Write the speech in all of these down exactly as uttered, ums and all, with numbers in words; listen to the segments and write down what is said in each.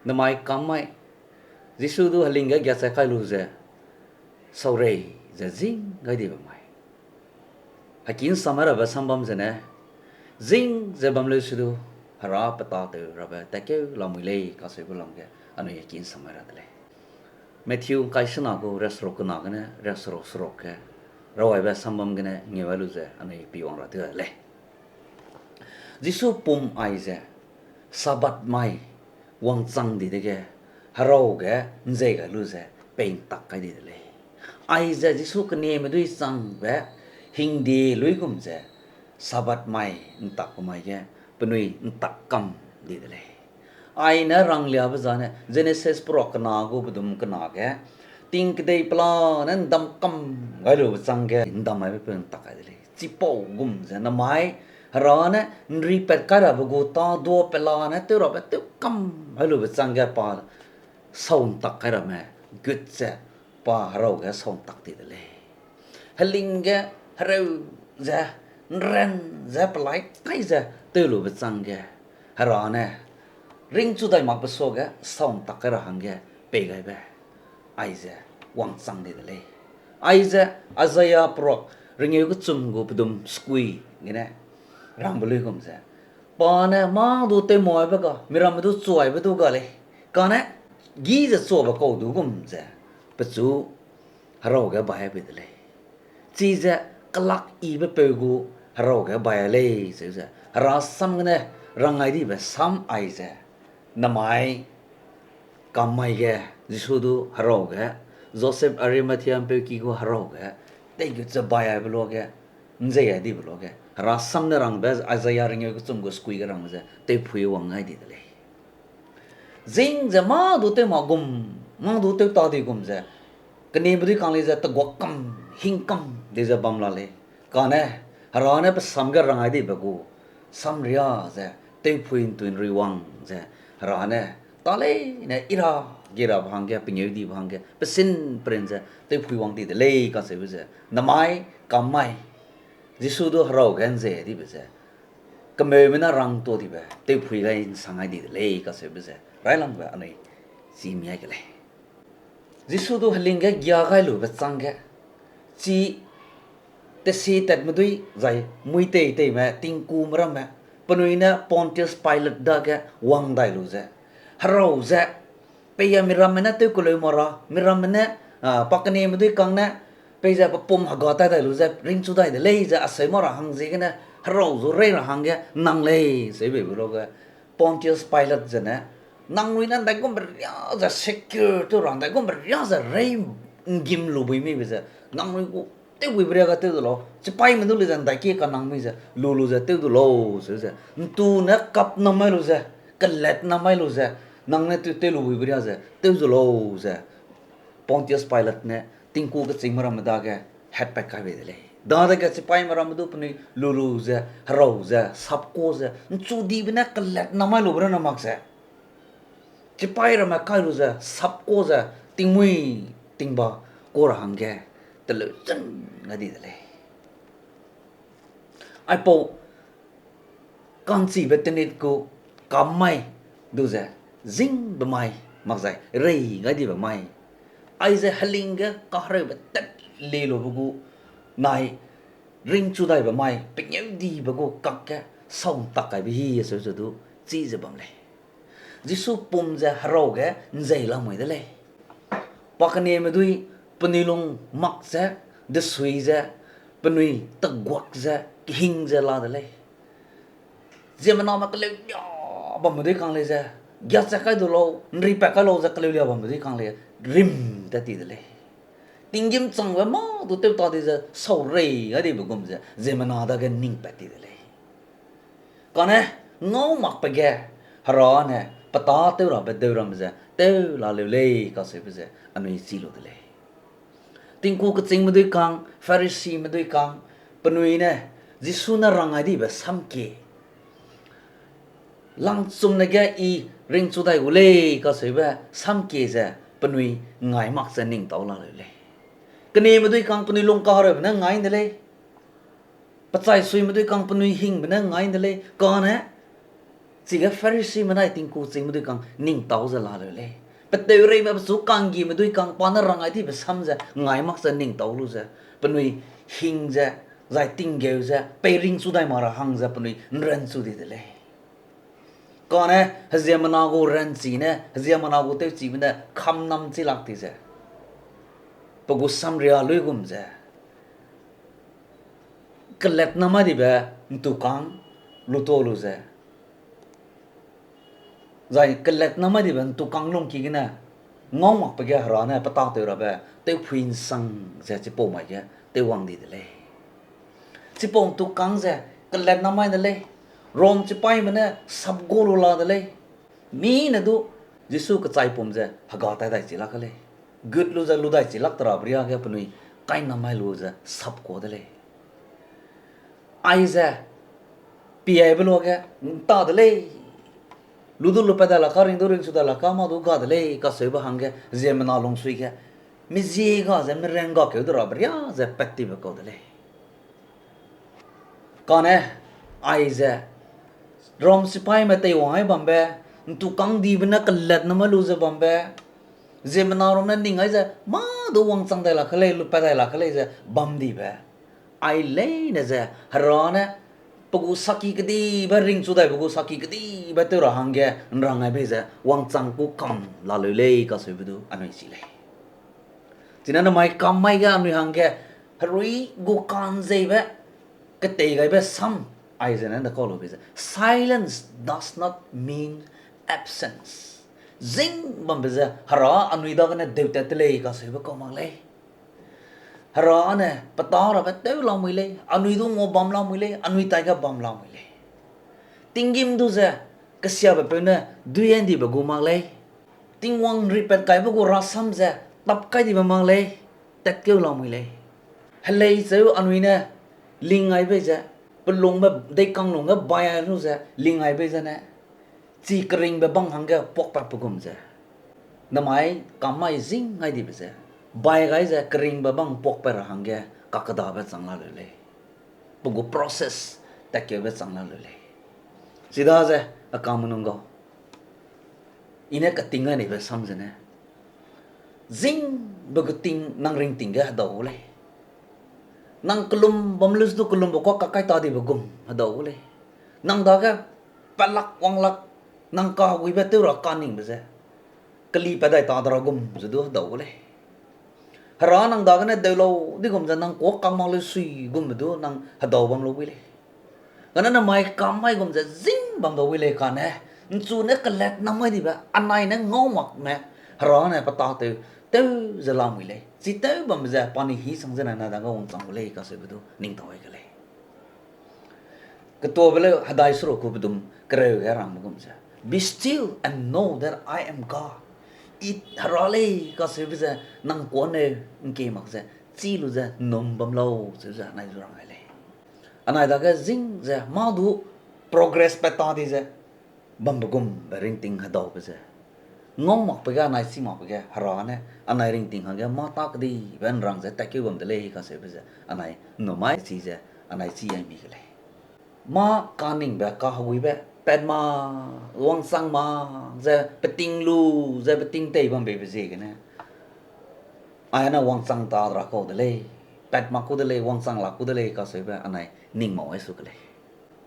Namai kam mai, Jisu du heling ge giachai kai lu ze, saurei ze zing gai dibe mai. Heki ’nsamai rabe sambam zene, zing ze bam leu se du, Hera pe tâtew rabe tatkeu lamui lei kacheube lam ge, anui heki ’nsamai ra de lei. Matthew ’ngkai sena gu riakseruk kena gene riakseruk seruk ge, rawaibe sambam gene ngeu gai lu ze anui piwang ra de lei. Jisu pum aize, Sabbath mai wangchang di dege, herau ge ’nzei gai lu ze pei ’ntak kai di de lei. Aize Jisu kenieme dui changbe hingde luigum ze, Sabbath mai ’ntak mai ge penui ’ntak kam di de lei. Aine rangliabe zane Jenesis peruak kena gu bedum kena ge, ting kedei pelane ’ndam kam gai lube chang ge ’ndam maibe peu ’ntak kai de lei. Chipau gum ze namai Hera ne ’nripat kai rabe gu tâ dua pelane tew rabe tew kam gai lube chang ge pa sau ’ntak kai ramme gut ze pa herau ge sau ’ntak di de lei. Heling ge hereu ze, ’nran ze, pelai kai ze tew lube chang ge, Hera ne ringchu dai makbe suage sau ’ntak kai ra hangge pei gaibe, aize wangchang di de lei. Aize Isaiah peruak rengeu kechum gu pedum sekui gene rangbe luigum ze, pa ne mâ du tewmaibe ga, miramme du chuaibe du ga lei, kane gî ze chuabe kau du gum ze, pechu herau ge bai bei de lei. Chize kelak yibe peu gu herau ge bai lei, zeu ze Hera sam gene rangai dibe sam aize, namai kam mai ge, Jisu du herau ge, Joseph Arimathea ’mpeuki gu herau ge, teigut ze bai aibe luage, ’nzei ai dibe luage, Hera sam ne rangbe Isaiah rengeu kechum gu sekui ge rangbe ze tewphui wang ai di de lei. Zing ze mâ du tew ma gum, mâ du tew ta di gum ze, kenieme dui kang lei ze teguak kam, hing kam di ze bam la lei. Kane, Hera ne pe sam ge rangai dibe gu samria ze, tewphui ’ntui ’nruiwang ze, Hera ne, ta leine i ra, gei rabe hangge, pengêudibe hangge, pesin perin ze tewphui wang di de lei kacheube ze, namai kam mai, Jisu du herau ge ’nzei dibe ze, kemeume ne rangtuâ dibe tewphui gai ’nsang ai di de lei kacheube ze railangbe anui chi mi ai ke lei. Jisu du heling ge gia gai lube chang ge, chi tesi tatme dui zai mui tei teime tingkume ramme, penui ne Pontius Pilate dage wang dai lu ze, herau ze, pei ya miramme ne tew keleu ma ra, miramme ne, a, pa kenieme dui kang ne, peize pe pum hega tai dai lu ze ringchu dai de lei ze aseu ma ra hang ziegene, herau zu rei ra hangge nang lei, seubeibe luage, Pontius Pilate zene, nangnui ne ’ndaigumbe riâ ze secure tew ra, ’ndaigumbe riâ ze rei ’nggim lu bui mibe ze, nangnui gu tewbuibe riâ ga tew du lau, chipaîme du le ze ’ndaiki kanang mi ze lu lu ze tew du lau, seu ze, ’ntu ne kap na mai lu ze, kelat na mai lu ze, nang ne tew tew lu buibe riâ ze tew zu lau ze, Pontius Pilate ne tingku kechîngme ramme dage hatpat kai bei de lei. Dadege chipaîme ramme du penui lu lu ze, herau ze, sapkua ze, ’nchudibe ne kelat na mai lube rana mak ze, chipaî ramme kai lu ze, sapkua ze, tingmuî tingba kua ra hangge teleu chun gai di de lei. Aipau ka'nchibe tenit gu kam mai du ze, zingbe mai, makzai rei gai dibe mai. Aize heling ge kahereube tat le lube gu, nai ringchu daibe mai, pengêudibe gu kakge sau ’ntak kaibe hi seu ze du, chize bam lei. Jisu pum ze herau ge ’nzei lamui de lei. Pa kenieme dui penui lung mak ze, desui ze, penui teguak ze, kehing ze la de lei. Ziemmename keleulia bamme dui kang lei ze, giachat kai du lau, ’nripat kai lau ze keleulia bamme dui kang lei, rim tat ti de lei. Tinggîm changbe mâ du tew ta di ze, sau rei gai dibe gum ze, ziemmena dage ning pat ti de lei. Kane, ngau makbe ge, Hera ne, pe tâtew rabe deu ramme ze, tew la leu lei kacheube ze, anui chi lu de lei. Tingku kechîngme dui kang, Pharisime dui kang, penui ne, Jisu ne rang gai dibe samkie, langchumne ge I ringchu dai gu lei kacheube samkie ze penui ngai mak ze ning tau la leu lei. Kenieme dui kang penui lung kahereube ne ngai de lei. Pechai suime dui kang penui hingbe ne ngai de lei. Kane Chige Pharisime nai tingku chingme dui kang ning tau ze la leu lei. Pe teureime pechu kanggime dui kang pa ne rang ai dibe sam ze ngai mak ze ning tau lu ze, penui hing ze, zai tinggeu ze, peiring chu dai mak ra hang ze penui ’nranchu di de lei. Kane heziemmena gu ranchi ne, heziemmena gu tewchibe ne kamnam chi lak di ze, pe gu samria luigum ze, kelatna mai dibe ’ntukâng lutua lu ze, zai kelatna mai dibe ’ntukâng lungki gene, ngau makbe ge Hera ne pe tâtew rabe tewphui ’nsang ze chipau mai ge tewwang di de lei. Chipau ’ntukâng ze kelatna mai de lei, Rom chipaîme ne sapgu lu la de lei. Mi ne du Jisu kechaipum ze hega tai dai chi lak ke lei. Gut lu ze lu dai chi lak te rabe riage penui kainam mai lu ze sapkua de lei. Aize, pi aibe luage, ’nta de lei. Lu du lupat dai lak ka, ring du ringchu dai lak ka, mâ du ga de lei kaseube hangge ziemmena lungsui ge, mizie ga ze merang ga keu de rabe ria ze pat tibe kau de lei. Kane, aize, Rom sipaîme teiwang ai bambe, ’ntukâng dibe ne kelatna mai lu ze bambe, ziemmena ram ne ning ai ze mâ du wangchang dai lak ke lei, lupat dai lak ke lei ze bam dibe, ai leine ze Hera ne pe gu saki kedibe, ringchu daibe gu saki kedibe tew ra hangge ’nrang ai bei ze wangchang ku kam la leu lei kaseube du anui chi lei. Chine namai kam mai ge anui hangge herui gu ka'nzeibe, ketei gaibe sam, aize ne de kau lu bei ze, silence does not mean absence. Zing bambe ze Hera anui dagene deutat te lei kaseube kau mak lei. Hera ne pe tâ rabe tew lamui lei, anui du ngua bam lamui lei, anui taige bam lamui lei. Tinggîm du ze kesiabe peu ne dui ’ndibe gu mak lei. Tingwang ’nripat kaibe gu rasam ze tap kai dibe mak lei, tatkeu lamui lei. Helei cheu anui ne ling ai bei ze, pe lungbe deikanglung ge bai ai lu ze ling ai bei zene, chi keringbe bang hangge puakpatbe gum ze, namai kam mai zing ai dibe ze, bai gai ze keringbe bang puakpat ra hangge kakedabe chang la leu lei. Pe gu process tatkeube chang la leu lei. Chidaze, a kame nung gau, I ne keting gai neibe sam zene, zingbe gu ting nang ringting ge hedau gu lei. Nang kelum bam lu ze du kelumbe kuâ kakai ta dibe gum hedau gu lei. Nang dage pelak wanglak, nang kaheguibe tew ra kaningbe ze keli pat dai ta de ra gum ze du hedau gu lei. Hera nang dagene deu lau di gum ze nang kuâ kang mak leu sui gumbe du nang hedau bam lau wi lei. Kane namai kam mai gum ze zing bam dau wi lei kane, ’nchu ne kelat nam mai dibe, anai ne ngau makme, Hera ne pe tâtew, tew ze lamui lei. Chi tew bambe ze pa ni hi sang zene nai dage wangchang gu lei kaseube du ning tau ai ke lei. Ketuabe leu hedai seruk gu pedum kereu ge rangbe gum ze, Be still and know that I am God. I Hera lei kaseube ze nang kuâ neu ’ngkie mak ze, chî lu ze ’nnum bam lau, cheu ze anai zu rang ai lei. Anai dage zing ze mâ du progress pat ta di ze bambe gumbe ringting hedaube ze, ngau makbe ge anai chî makbe ge Hera ne anai ringting hangge mâ tâ kedibe ’nrang ze tatkeu bam de lei kaseube ze anai ’nnum ai chi ze anai chî ai mi ke lei. Mâ kaningbe, kaheguibe, pat ma, wangchang ma, ze peting lu, ze peting tei bambeibe ziegene, ai ne wangchang ta ra kau de lei, pat mak ku de lei, wangchang lak ku de lei kaseube anai ning mau ai su ke lei.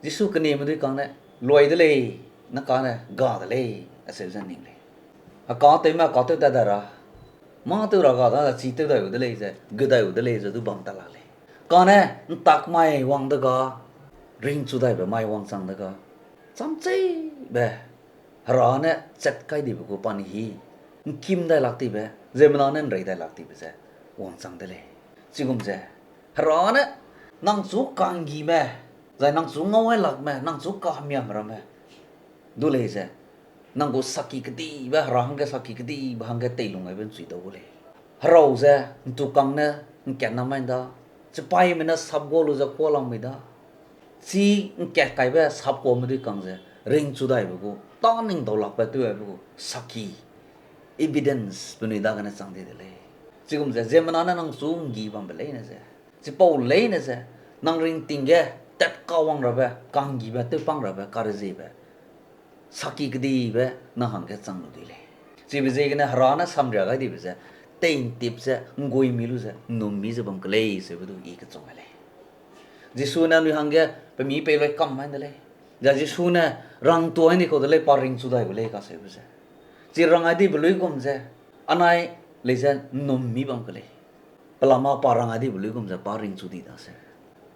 Jisu kenieme dui kang ne, luai de lei, ne kane ga de lei, aseu ze ning lei. Heka tewme heka tew tat da ra, mâ tew ra ga da, chi tew dai u de lei ze, gu dai u de lei ze du bam ta lak lei. Kane ’ntak mai wang dega, ringchu daibe mai wangchang dega, chamcheibe, Hera ne chat kai dibe gu pa ni hi, ’ngkim dai lak tibe, ziemmena ne ’nrei dai lak tibe ze wangchang de lei. Chigum ze, Hera ne nang chu kanggime, zai nang chu ngau ai lakme, nang chu kahemiame ramme du lei ze, nang gu saki kedibe, Hera hangge saki kedibe hangge teilung gaibe ’nchui dau gu lei. Herau ze ’ntukang ne ’ngkatna mai da, chipaîme ne sapgua lu ze kuâ lamui da, chi ’ngkat kaibe sapkuame dui kang ze, ringchu daibe gu, tâ ning dau lakbe tew aibe gu saki, evidence penui dagene chang di de lei. Chigum ze, ziemmena ne nang chu ’nggi bambe leine ze, chipau leine ze, nang ringting ge tat kawang rabe, ka'nggibe, tewpang rabe, kareziebe, saki kedibe nang hangge chang lu dui lei. Chibe ziegene Hera ne samria gai dibe ze, teintip ze, ’ngguimi lu ze, ’nnummi ze bam ke lei, seube du i kechung gai lei. Jisu ne anui hangge pe mî pei lui kam mai de lei. Zai Jisu ne rangtuâ ni kau de lei, pa ringchu dai gu lei kaseube ze. Chi rang gai dibe luigum ze, anai lei ze ’nnummi bam ke lei. Pelama pa rang gai dibe luigum ze pa ringchu di daseu.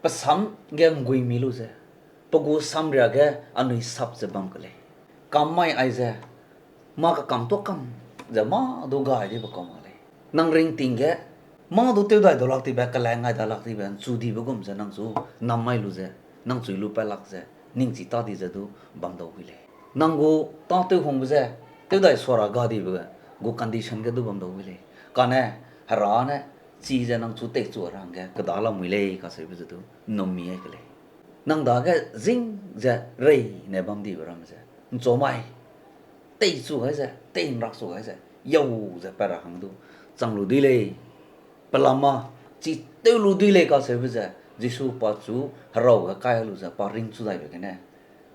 Pe sam ge ’ngguimi lu ze, pe gu samria ge anui sap ze bam ke lei. Kam mai aize, mâ kakam tuâ kam ze mâ du gai dibe kau mak lei. Nang ringting ge, mâ du tewdai dau lak tibe, kelei ngai da lak tibe, ’nchu dibe gum ze nang chu nam mai lu ze, nang chui lu pat lak ze, ningchi tâ di ze du bam dau wi lei. Nang gu tâtew hungbe ze, tewdai suara ga dibe gu condition ge du bam dau wi lei. Kane, Hera ne, chize nang chu teichu ra hangge, keda lamui lei kaseube ze du, ’nnummi ai ke lei. Nang dage zing ze rei ne bam dibe ramme ze, ’nchu mai, teichu gai ze, tei ’nrakchu gai ze, yau ze pat ra hang du, chang lu dui lei. Pelama, chi tew lu dui lei kaseube ze, Jisu pa chu herau ge kai lu ze, pa ringchu daibe gene,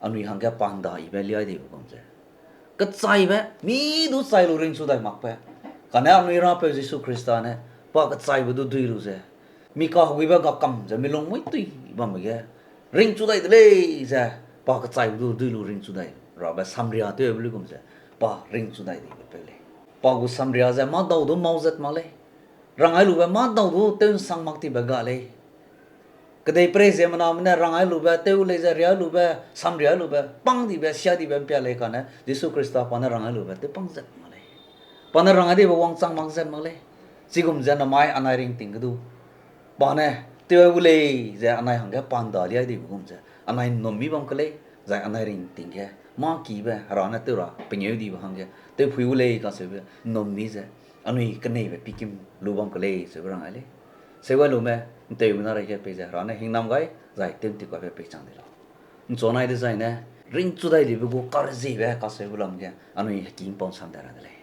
anui hangge pa ’nda ibe liai dibe gum ze. Kechaibe, mi du chai lu ringchu dai makbe. Kane anui Rapeu Jisu Khrista ne, pa kechaibe du dui lu ze. Mi kaheguibe gakam ze, mi lung muitui bambe ge. Ringchu dai de lei ze, pa kechaibe du dui lu ringchu dai. Rabe samria tewbe luigum ze, pa ringchu dai dibe peu lei. Pa gu samria ze, mâdau du mau zat mak lei. Rang gai lube mâdau du tew ’nsang mak tibe ga lei. Kedeiperei ziemmename ne rang gai lube, tew lei ze ria lube, samria lube, pang dibe, sia dibe ’mpia lei kane, Jisu Khrista pa ne rang gai lube, tew pang zat mak lei. Pa ne rang gai dibe wangchang mak zat mak lei. Chigum ze namai anai ringting ge du. Pa ne, tew gai gu lei ze anai hangge pa ’nda liai dibe gum ze, anai ’nnummi bam ke lei, zai anai ringting ge, mâ kibe, Hera ne tew ra, pengeu dibe hangge, tewphui gu lei kaseube, ’nnummi ze, anui keneibe pikim lu bam ke lei, seube rang gai lei. Seube lume, ’nteumena reige peize Hera ne hingnam gai, zai tew'ntip kaibe peichang di lau. ’Nchu nai dezaine, ringchu dai dibe gu kareziebe kaseube lam ge, anui heki ’mpau sam dai ra de lei.